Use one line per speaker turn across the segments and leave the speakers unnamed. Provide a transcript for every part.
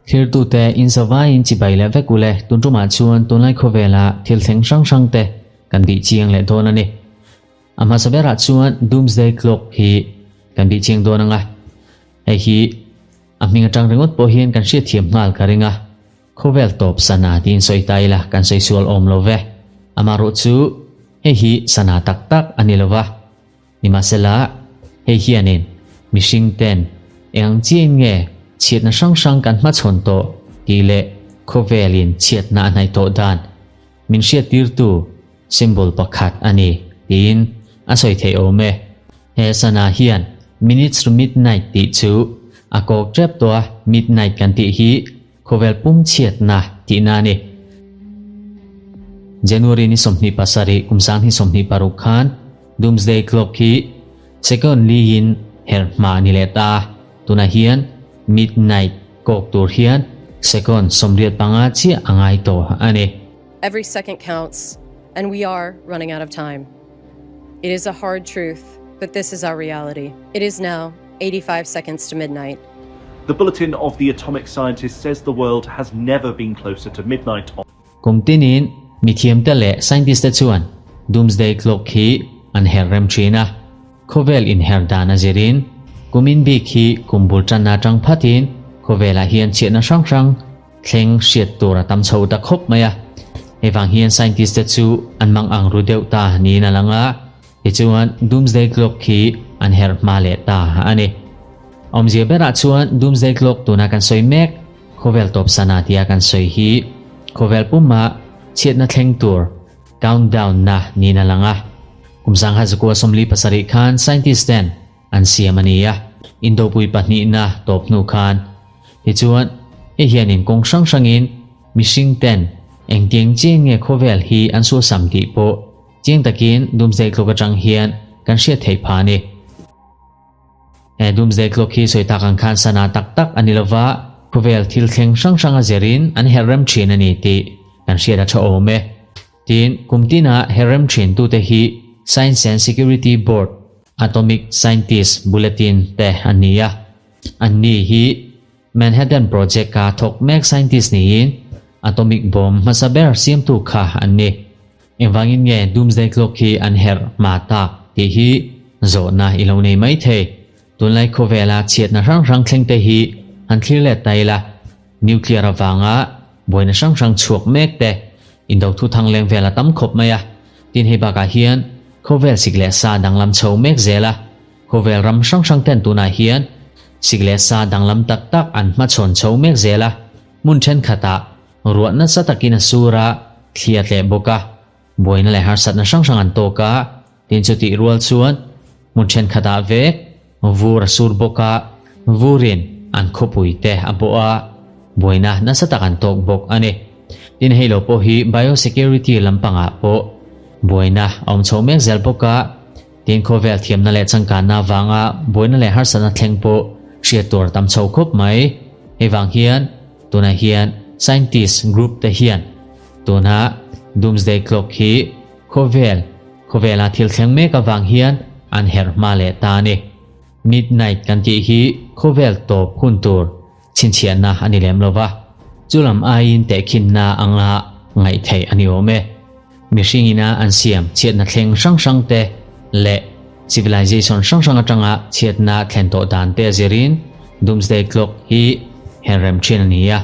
Thirtute in zavaiin chibai leh vek ule tun tumah chuan tunlai khawvela thil thleng hrang hrang te kan bih chiang leh dawn a ni. A hmasa berah chuan Doomsday Clock hi kan bih chiang dawn ang a, hei hi a hming atang ringawt pawh hian kan hriatthiam nghal ka ring a, Khawvel tawp sana tiin sawi ta ila kan sawi sual awm lo ve. Amaherawh chu hei hi sana tak tak a ni lo va. Nimahsela, hei hianin mihring ten eng chiin nge chhiatna hrang hrang kan hmachhawn tawh tih leh khawvelin chhiatna a hnaih tawh dan min hriattirtu symbol pakhat a ni tiin a sawi theih awm e. He sana hian minutes to midnight tih chu a kawk tep tawh a, midnight kan tih hi Khawvel pum chhiatna tihna a ni. January ni 27 kum 2026 khan Doomsday Clock hi second liin her hma a ni leh ta a, tunah hian midnight kawk tur hian second 85 chiah a ngai tawh a ni.
Every second counts and we are running out of time. It is a hard truth, but this is our reality. It is now 85 seconds to midnight.
The Bulletin of the Atomic Scientists says the world has never been closer to midnight on.
Kum tinin mithiamte leh scientist te chuan Doomsday Clock hi an her rem thin a, khawvel inher dan a zirin kumin bik hi kum bul tanna atang phatin khawvelah hian chhiatna hrang hrang thleng hriat tur a tam chho ta khawp mai a. Hei vang hian scientist te chu an mang ang ru deuh ta niin a lang a. Tichuan Doomsday Clock khi an her hma leh ta a ni. Awmzia berah chuan Doomsday Clock tuna kan sawi mek khawvel tawp sana tia kan sawi hi khawvel puma chhiatna thleng tur countdown na niin a lang a. Kum 1947 khan scientist ten an siam a ni a, Indopui pahnihna tawp hnu khan. Tichuan hei hianin kawng hrang hrangin mihring ten engtiang chiang nge khawvel hi an suasam tih pawh Chiang takin Doomsday Clock atang hian kan hriat theih phah a ni. He Doomsday Clock hi sawi tak ang khan sana tak tak a ni lova, khawvel thil thleng hrang hrang a zirin an herh rem thin a ni tih kan hriat a tha awm e. Tin, kum tina herh rem thin tute hi Science and Security Board Atomic Scientist Bulletin te an ni a. Anni hi Manhattan Project-a thawk mek scientist niin atomic bomb hmasa ber siamtu kha an ni. Engvangin nge Doomsday Clock hi an herh hma tak tih hi zawhna i lo nei mai thei. Tunlai khawvela chhiatna hrang hrang thleng te hi han thlir let ta ila, nuclear avanga buaina hrang hrang chhuak mek te, indo thu thang leng vel a tam khawp mai a. Tin hei bakah hian khawvel sik leh sa danglam chho mek zel a, khawvel ram hrang hrang ten tunah hian sik leh sa danglam tak tak an hmachhawn chho mek zel a, hmun thenkhatah Ruah nasa takin a sur a, thli a tleh bawk a, buaina leh harsatna hrang hrang an tawk a, tin chutih rual chuan hmun thenkhatah vek vur a sur bawk a, vurin an khawpui te a bawh a, buaina nasa tak an tawk bawk a ni. Tin hei lo pawh hi biosecurity lampangah pawh buaina a awm chho mek zel bawk a, tin khawvel thiamna leh changkanna avanga buaina leh harsatna thleng pawh hriat tur a tam chho khawp mai. Hei vang hian Tunah hian scientist group te hian tuna Doomsday Clock hi khawvel khawvela thil thleng mek avang hian an herh hma leh ta a ni. Midnight kan tih hi khawvel tawp hun tur chhinchhiahna a ni lem lova, chu lam aiin tehkhinna anga ngaih theih a ni awm e. Mihring ina an siam chhiatna thleng hrang hrang te leh civilization hrang hrang atanga chhiatna thlen tawh dan te a zirin Doomsday Clock hi her rem thin a ni a.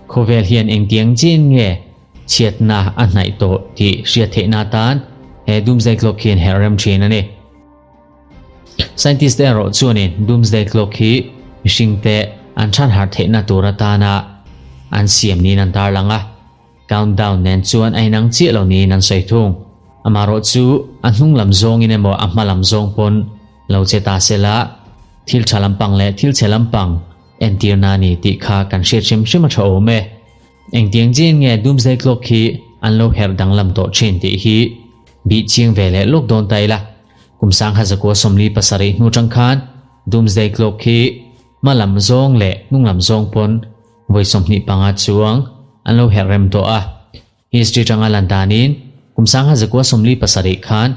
Khawvel hian engtiang chin nge chhiatna a hnaih tawh tih hriat theihna atan he Doomsday Clock hian her rem thin a ni. Scientist te erawh chuanin Doomsday Clock hi mihring te an than harh theihna tur atana an siam niin an tarlang a. Countdown nen chuan a inang chiah lo niin an sawi thung. Amaherawh chu a hnung lam zawngin emaw a hma lam zawng pawn lo che ta se la, thil tha lampang leh thil chhe lampang entirna a ni tih kha kan hriat hrim hrim a tha awm e. Engtiang chiin nge Doomsday Clock hi an lo herh danglam tawh thin tih hi bih chiang ve leh lawk dawn ta ila. Kum 1947 hnu tang khan Doomsday Clock hi hma lam zawng leh hnung lam zawng pawn Vawi 25 chuang an lo herh rem tawh a. History tanga lan danin kum 1947 khan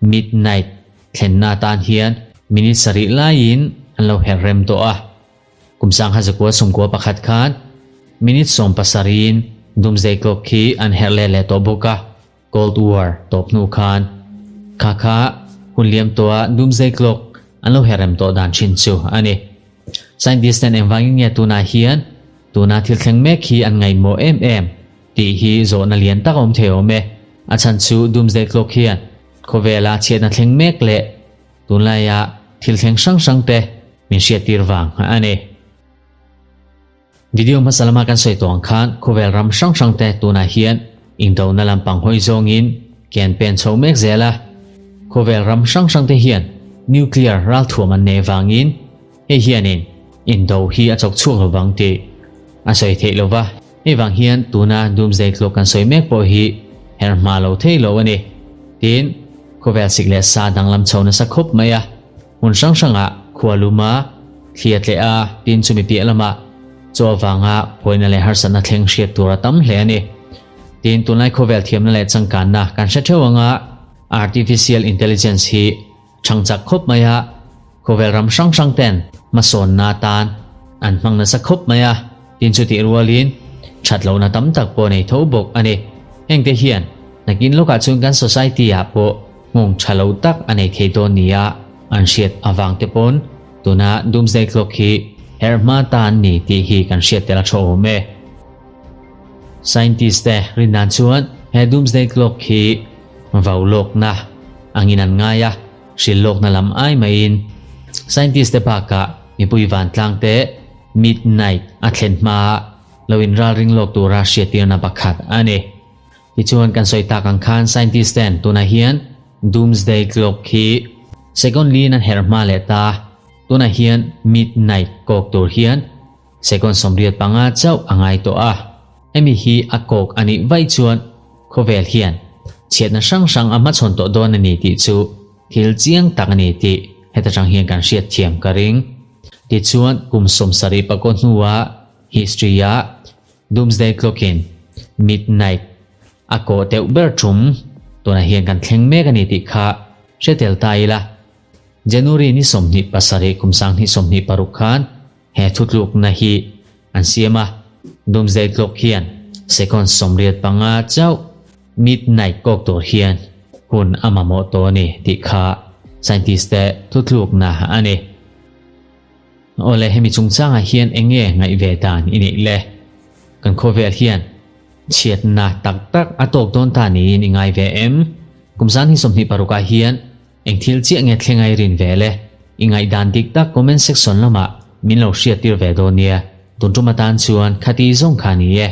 midnight thlenna atan hian minute sarih laiin an lo herh rem tawh a. Kum 1991 khan minute 70in Doomsday Clock khi an herh let leh tawh bawk a, Cold War tawp hnu khan. Kha kha hun liam tawha Doomsday Clock an lo herh rem tawh dan thin chu a ni. Scientist ten engvangin nge tunah hian tuna thil thleng mek hi an ngaihmawh em em tih hi zawhna lian tak a awm thei awm e. A chhan chu Doomsday Clock hian khawvela chhiatna thleng mek leh tunlaia thil thleng hrang hrang te min hriattir vang a ni. Video hmasa lama kan sawi tawh ang khan khawvel ram hrang hrang te tunah hian indona lampang hawi zawngin ke an pen chho mek zel a. Khawvel ram hrang hrang te hian nuclear ralthuam an nei vangin hei hianin indo hi a chawk chhuak lovang tih a sawi theih lova. Hei vang hian tuna Doomsday Clock kan sawi mek pawh hi her hma lo thei lo a ni. Tin, khawvel sik leh sa danglam chho nasa khawp mai a. Hmun hrang hrangah khua luma thli a tleh a, tin chumi piah lamah chaw avanga pawina leh harsatna thleng hriat tur a tam hle a ni. Tin, tunlai khawvel thiamna leh changkanna kan hre theuh anga Artificial Intelligence hi chhang chak khawp mai a, khawvel ram hrang hrang ten hmasawnna atan an hmang nasa khawp mai a, tin chutih rualin that lohna tam tak pawh nei tho bawk a ni. Hengte hian nakin lawkah chuan kan society ah pawh Nghawng tha lo tak a nei thei dawn nia an hriat avang te pawn tuna Doomsday Clock hi her hma ta an ni tih hi kan hriat tel a tha awm e. Scientist te rin dan chuan he Doomsday Clock hi vau lawkna angin an ngai a, hril lawkna lam ai maiin scientist te bakah mipui vantlang te midnight a thlen hmaa lo inralring lawk tura hriattirna pakhat a ni. Tichuan kan sawi tak ang khan scientist ten tunah hian Doomsday Clock hi second liin an herh hma leh ta. Tunah hian midnight kawk tur hian second 85 chauh a ngai tawh a. Hemi hi a kawk a nih vaih chuan khawvel hian chhiatna hrang hrang a hmachhawn tawh dawn a ni tih chu thil chiang tak a ni tih heta tang hian kan hriatthiam ka ring. Tichuan kum 70 pakaw hnuah history-ah Doomsday Clock-in midnight a kawh deuh ber tum tunah hian kan thleng mek a ni tih kha hre tel ta ila. January ni 27 kum 2026 khan he thutlukna hi an siam a, Doomsday Clock hian second 85 chauh midnight kawk tur hian hun a mamawh tawh a ni tih kha scientist te thutlukna a ni. Awle hemi chungchangah hian eng nge ngaih ve dan i neih le? Kan khawvel hian chhiatna tak tak a tawk dawn ta niin i ngai ve em? Kum 2026 ah hian eng thil chiah nge thleng a i rin ve le? I ngaihdan dik tak comment section lamah min lo hriattir ve dawn nia. Tun tum atan chuan khati zawng kha ni e.